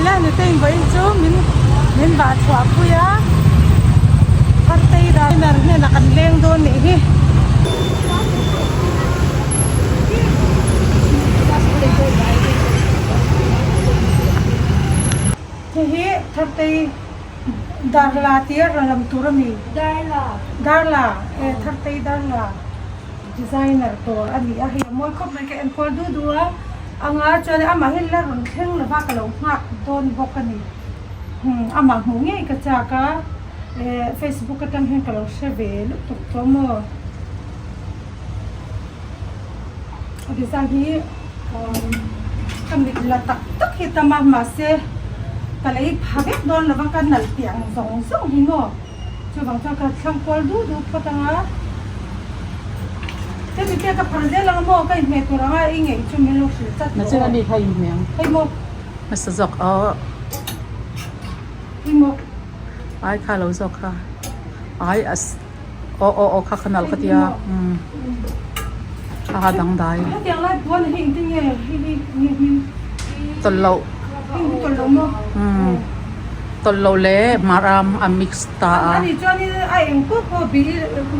la nutei vawiin chu min min vah chhuah pui a Thartei diner hnenah kan leng dawn nih hi. Hei hi Thartei Darla tih a rawn lam tur a ni. Darla. Darla e Thartei Darla designer dawr a ni a hei a mawi khawp mai ka enkual du du a anga chuan amah hi la rawn thleng lova ka lo nghak dawn bawk a ni hmm amah hmuh ngei ka chak a eh facebook atang hian ka lo hre ve lutuk tawh maw a design hi ka mit la tak tak hi tam a mahse ka lei pha vek dawn lova ka nalh tih ang zawng zawng hi maw. Chuvang chuan ka thlang kual duh duh phawt ang a, hemi te ka phar zel ang maw ka inhmeh tur anga i ngeih chu min lo hrilh chat tawh Nachin a ni kha inhmeh ang. Hei maw. Hmasa zawk aw. Hei maw. Ai kha lo zawk kha. Ai as aw aw aw kha kha nalh ka tia. Umm. Kha kha dangdai. Hetiang lai puan hi engtin nge hei hi nge hming. Tawlh loh. Heng hi tawlh loh maw? Umm. Tawlh loh leh maram a mix ta a. Ani chuanin a eng pawh pawh bi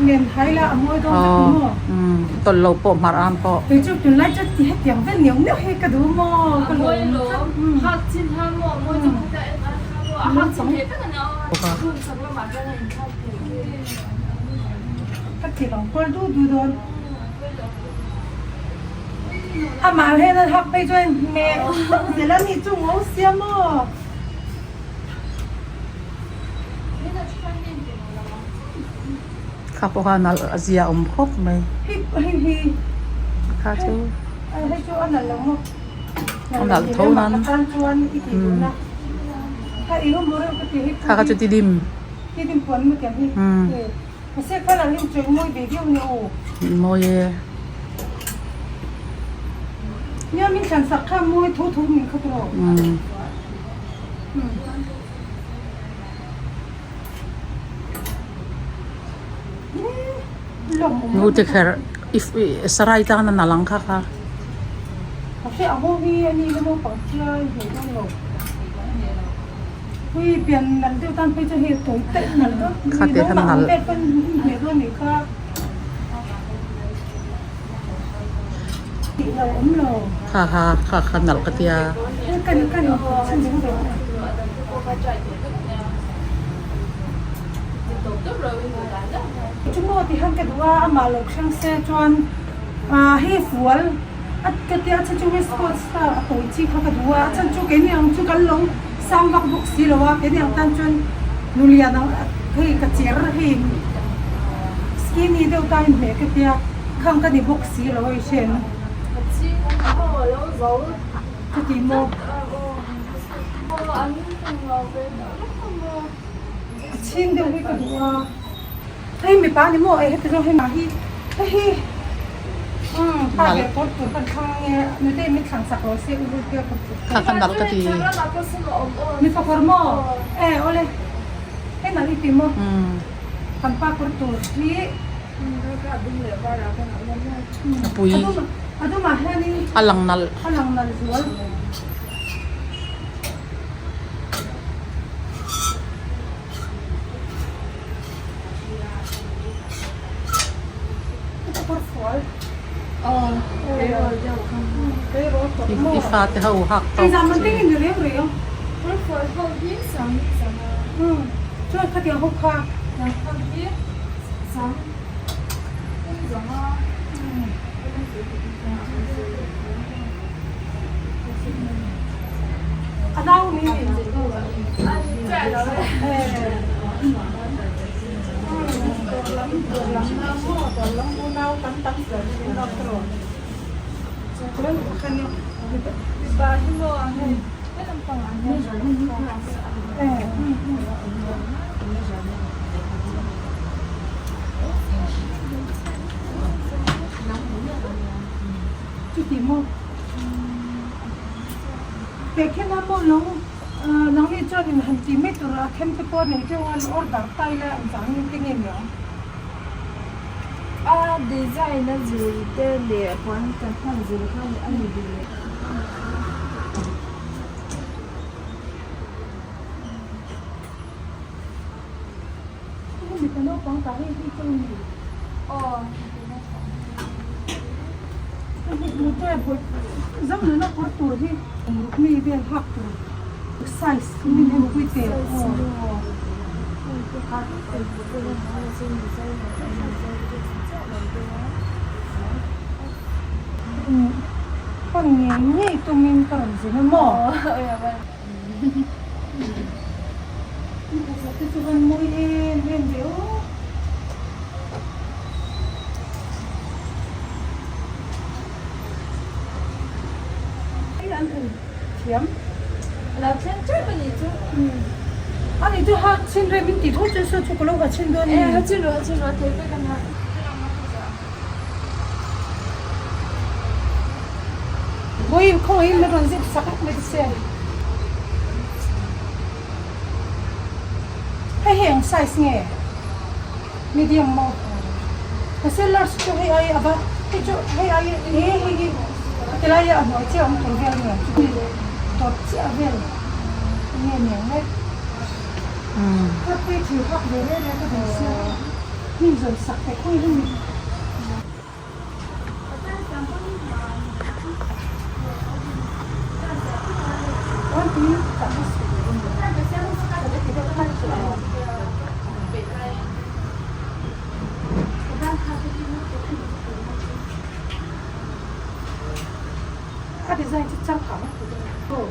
nen hai la a mawi dawn vek maw? Umm tawlh loh pawh maram pawh. Kei chu tunlai chu ti hetiang vel neuh neuh hi ka duh maw? Ka A mawi lawm. Hak chin ha maw a mawi chu khata en a tha maw a hak chin thei vek a nia aw. Room chhak lamah hian a inthlak thei khi. Ka ti lang kual du du dawn. Amah hian a hak phei chuan hmeh tak zel a nih chu ngo sia maw? Kha pawh kha nalh a zia awm khawp mai. Kha chu a nalh tho nan kha kha chu tidim mawi e. Ngute kher i sarai tan a nalh ang kha kha. Kha te kha nalh. Kha kha kha kha nalh ka tia. Chumaw ti hian ka duh a, amah lo thleng se chuan hei fual a ka tia a chhan chu waistcoat style a tawi chi kha ka duh a, a chhan chu keini ang chu kan lo sang vak bawk si lo a, keini ang tan chuan nulian ang hei ka cher hei skinny deuh ta inhmeh ka tia khang ka ni bawk si lo a i hre em? Chuti maw? A chhing deuh hi ka duh a, hei mipa ni maw eh heti zawng hei mah hi hei hi umm pa leh kawr tur kan thlang ange nutei min thlang sak lo se u Vultea kawr tur kha kha nalh ka ti mipa kawr maw eh awle hei nalh i ti maw kan pa kawr tur hi a pui a dumah hianin a lang nalh a lang nalh zual. I fate ho hak tawk Chuti maw? Tehkhin a maw lo nangni chuan in han ti mai tur a then te pawh nei teuh a order ta ila ang vang in ti nge niang. A design a zir te leh puan kan hman zir kha a ni duh leh. Mipa naupang tah hei hi chu a ni. Zo nuna kawr tur hi ruk mi vel hak tur size min en pui teh aw. Pawn ngei ngei tumin ka rawn zin a maw? Te chu van mawi em em ve aw. Hei an en thiam. A lo thleng teuh a nih chu. A nih chu ha chhin rem in tih tho chu saw chu ka lo ha chhin dawn a ni. E ha chhin rawh ha chhin rawh a thei vek a nia. Vawiin khawngaihin min rawn zip sak mai ta che. Hei hi eng size nge? Medium maw? Mahse large chu hei ai ava hei chu hei ai he hei hi tilai a hnuai chiah awm tur vel nge chu tawp chiah vel nge niang le? Ka phei thil hak ve reng reng ka duh sia hnim zawn sak te khawi hi ni. A design chu changkang a ti deuh.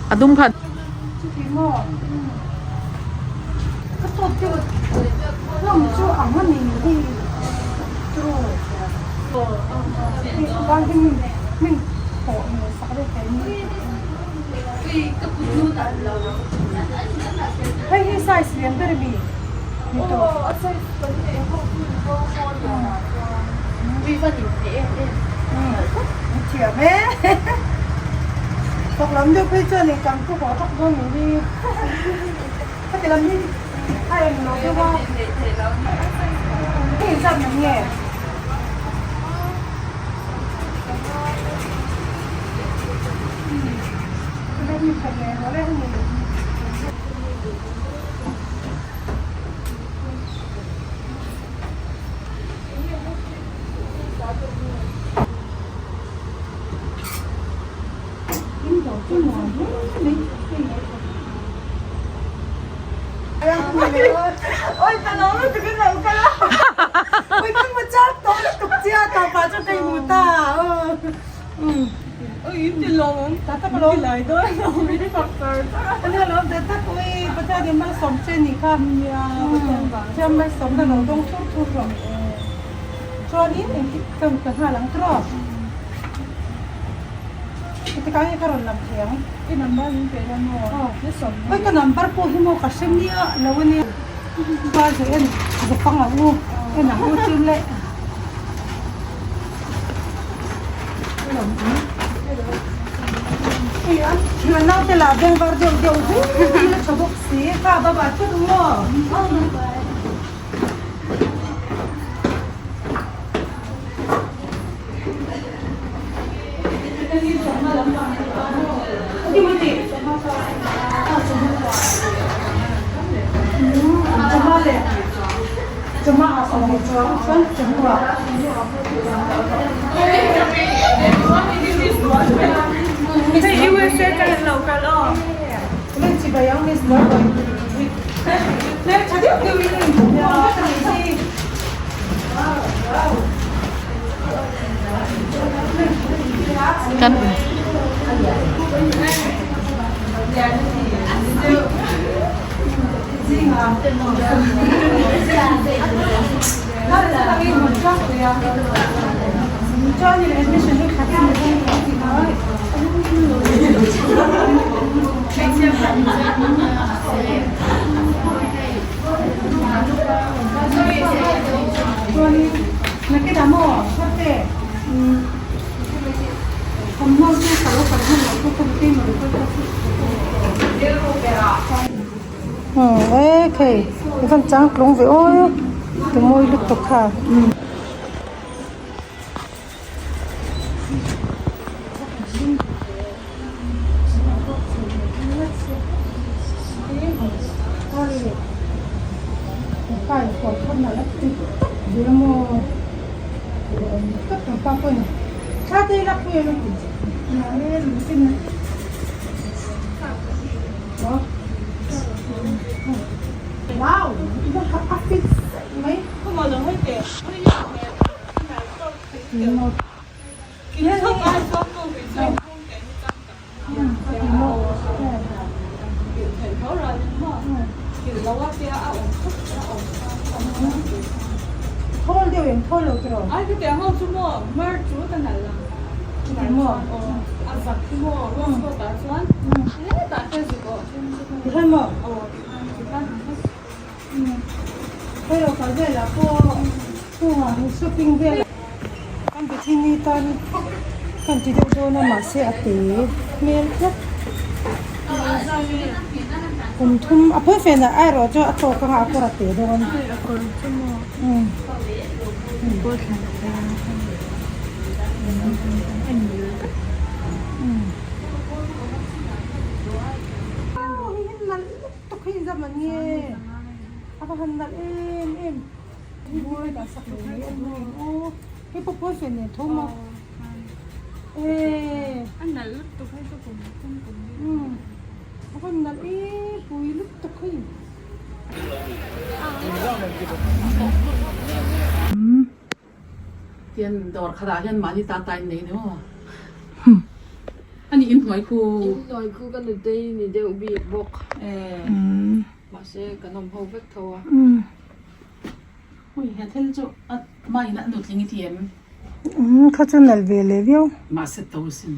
A dum kha. Hei hi size lian ber ami ni tawh. Thiam e. Thawk lam deuh phei chuan eng kan pu haw tak dawn ni hi. Heti lam hi a eng lo deuh a. Hei zat man nge? Chuanin engtik kan ka nghal ang tawh. Heti kang hi ka rawn lam thei ang. I number min pe la maw? Aw. Oi ka number pawh hi maw ka hre miah lo a nia. Ba zui en zupang ang u en ang u chu le. Hei a thian naute lah beng var deuh deuh zel a tha bawk si. Kha bye bye phawt u aw. Kan Thawmhnaw chu ka lo kal hman loh pawh ka nutei maw record ka chhut Umm e khei i van chang tlung ve aw ti mawi lutuk kha. Kan bikini tan kan ti deuh dawn a mahse a te hmel tlat kum thum a phawi fen ah erawh chu a tawk anga a kawr a te dawn Hei pawh pawi fen nen tho maw eee A nalh lutuk hei chu kum kum kum umm a rawn nalh em pui lutuk hei. Tian dawr khatah hian mahni tan ta in nei ni maw ani inhnuai khu inhnuai khu ka nutei ni deuh bik bawk mahse kan awm ho vek tho a. Hui he thil chu a mah in a nutling i ti em? Umm kha chu nalh ve leh viau. Mahse to sin.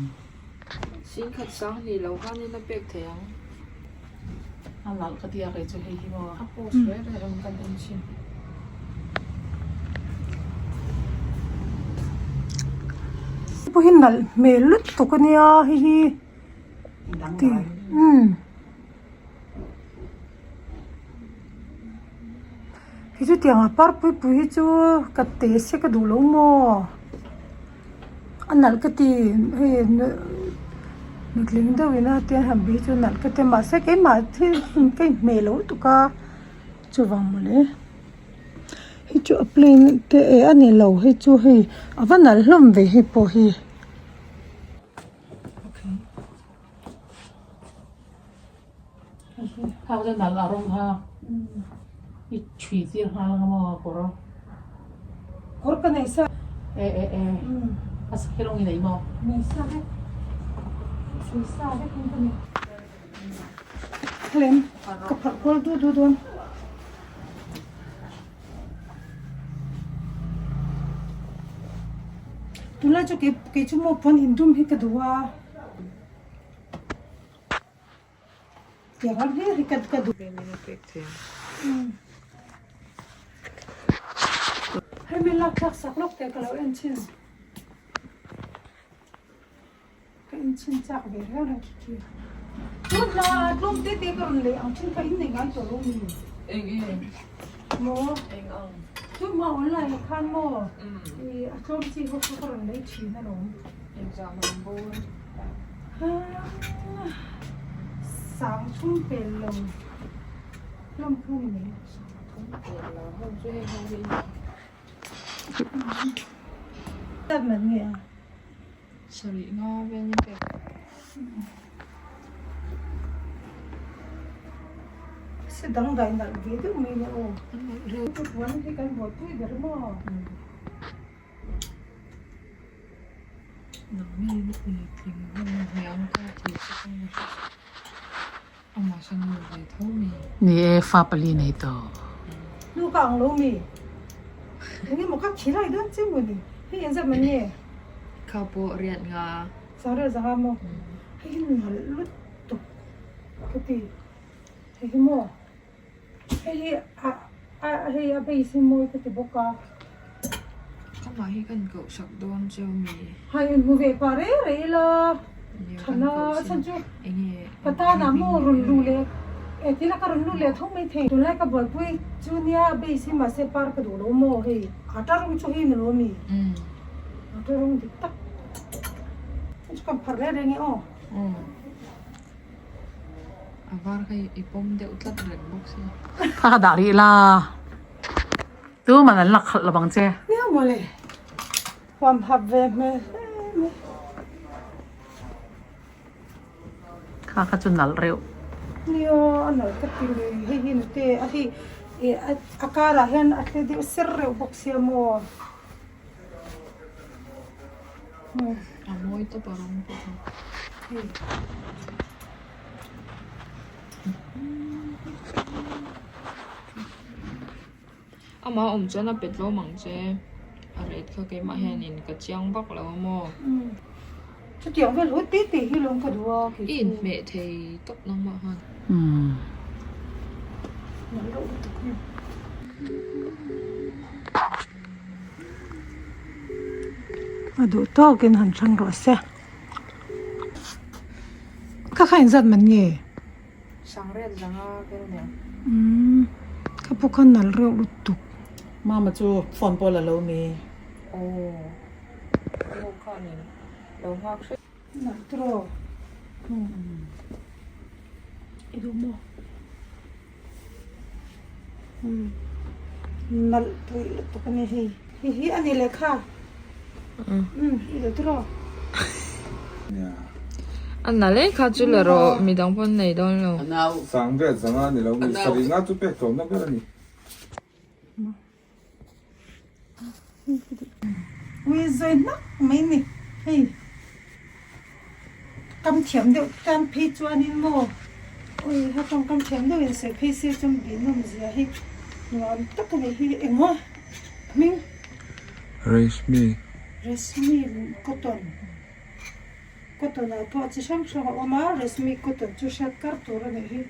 Singkhat sang hnih lo khan in a pek thei ang. A nalh ka tia kei chu hei hi maw. A post reh reh ang kan en thin. Hei pawh hi nalh hmel lutuk ania hei hi ti umm. Hei chu tiang a par pui pui hi chu ka te se ka duh lo maw a nalh ka ti hei nutling deuh in a tiang han bih hi chu nalh ka ti a mahse keimah thil ka inhmeh lo lutuk a chuvang mawle hei chu a plain te eh a ni lo hei chu hei a va nalh hlawm ve hei pawh hi. Thak chu nalh a rawng kha i chhui tir nghal ang maw kawr kawr ka nei sa e e e a sakhi rawng i nei maw nei sa vek chhui sa vek in ka nei thlem ka pharh kual du du dawn tunlai chu kei kei chu maw puan indum hi ka duh a. Hemi lak thlak sak lawk teh ka lo en chhin ka en chhin chak ve reng reng khi khi tun hla tlawm te te ka rawn lei ang thin kha in nei ngai tawh lo mi eng eng maw eng ang tun hma online ah khan maw ih a tlawm chi ho kha ka rawn lei thin alawm eng zah ang bo Sang thum pel lo hlawm kha ni mai. Thum pel lo ho chu hei ho hi. Tat man nge a? Sarih nga vel ni pek. Se dangdai nalh ve deuh mai le aw. Puan hi kan buaipui ber maw? Ni e fa pali nei tawh. Nu ka ang lo mi. Enge maw ka khilai dawn che maw ni. Hei engzat man nge? Kha pawh riat nga. Sang riat zanga maw? Hei hi nalh lutuk ka ti. Hei hi maw? Hei hi a hei a base hi mawi ka ti bawk a. Amah hi kan koh sak dawn cheu mi? Hai inhmu ve pah reng reng ila thana a chhan chu ka tan ah maw rawn luh leh eh tila ka rawn luh leh tho mai thei. Tunlai ka buaipui chu nia base hi mahse par ka duh lo maw hei ata rawng chu hei ni lo mi ata rawng dik tak chu kan pharh reng reng e aw. A var kha i pawm deuh tlat reng bawk si. Kha ka dah rih la. Tu man an lak khalh lo ang che. Nia mawle. Huam hap ve hmel hle mai. Kha kha chu nalh reuh. Nia a nalh ka ti lui. Hei hi nute a hei ih a karah hian a tle deuh ser reuh bawk sia maw. A mawi tawp a rawng pawh kha. Hei. Amah awm chuan a pe tlawm ang che. A rate kha keimah hianin ka chiang vak lo a maw. Chutiang vel hut tih tih hi lawm ka duh a kei chu. I inhmeh thei tawp nangmah khan. Nalh reuh lutuk hi. A duh tawkin han chhang rawh se. Kha kha inzat man nge? Sangriat zanga vel nia. Umm ka pawh kha nalh reuh lutuk. Mama chu phone pawh la lo mi. Aw nu khanin lo nghak hrep. Nalh tiraw. Umm i duh maw? Umm nalh pui lutuk a ni hei. Hei hi a ni lehkha. Umm i duh tiraw? A na leh kha chu la rawh midang pawn nei dawn lo. Sang vel zanga ni lo mi sarih nga chu pek tlawmna ber a ni. Ui zawi hmak mai ni hei kam thiam deuh tan phei chuanin maw ui ha tawngkam thiam deuh in sawi phei se chuan bihnawm zia hi nuam tak a ni hi engmaw hming. Reshmi. Reshmi cotton cotton ah pawh chi hrang hrang a awm a reshmi cotton chu hriat kar tur a nih hi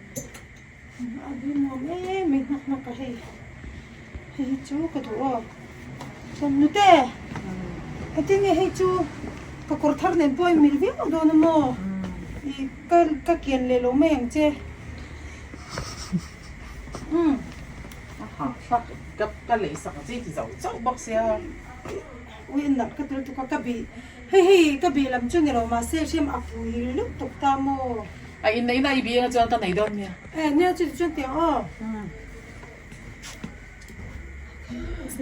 a nuam em em hnak hnak a hei hei hi chu ka duh aw chuan nute heti nge hei chu ka kawr thar nen pawh a inmil viau dawn a maw ih ka ka kian leh lo mai ang che umm. Ka lei sak chi ti zo chauh bawk sia. Ui a nalh ka tel tuk a ka bih hei hei ka bih lam chu ni lo mahse hriam a pui lutuk ta maw. A inneih na i bih anga chuan ka nei dawn nia. E nia chu tichuan tiang aw.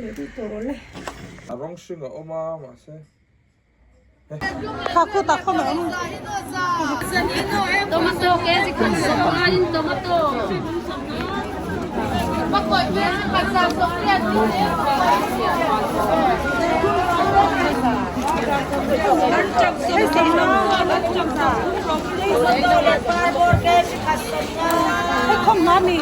Leh deuh tawh rawh le. A rawng hring a awm a mahse. Kha khawtah khaw mai awm. Hei khawm hma mi.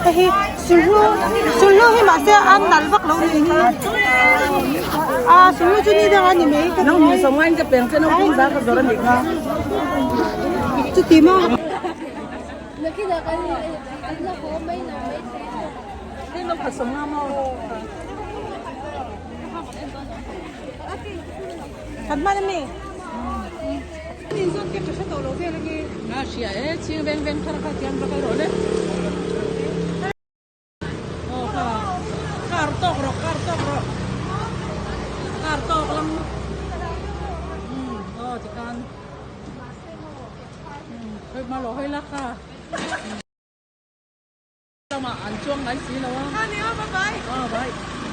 Hei hi sulhnu sulhnu hi mahse a nalh vak lo ni hi a sulhnu chu ni deuh a ni mai ka ti chuti maw. Khat hman a mi. Kar tawk rawh. Kar tawk lam. Um aw tikhan. Um hei hma lo hei la kha. Lamah an chuang ngai si lo a. Kha nia bye bye. Aw bye.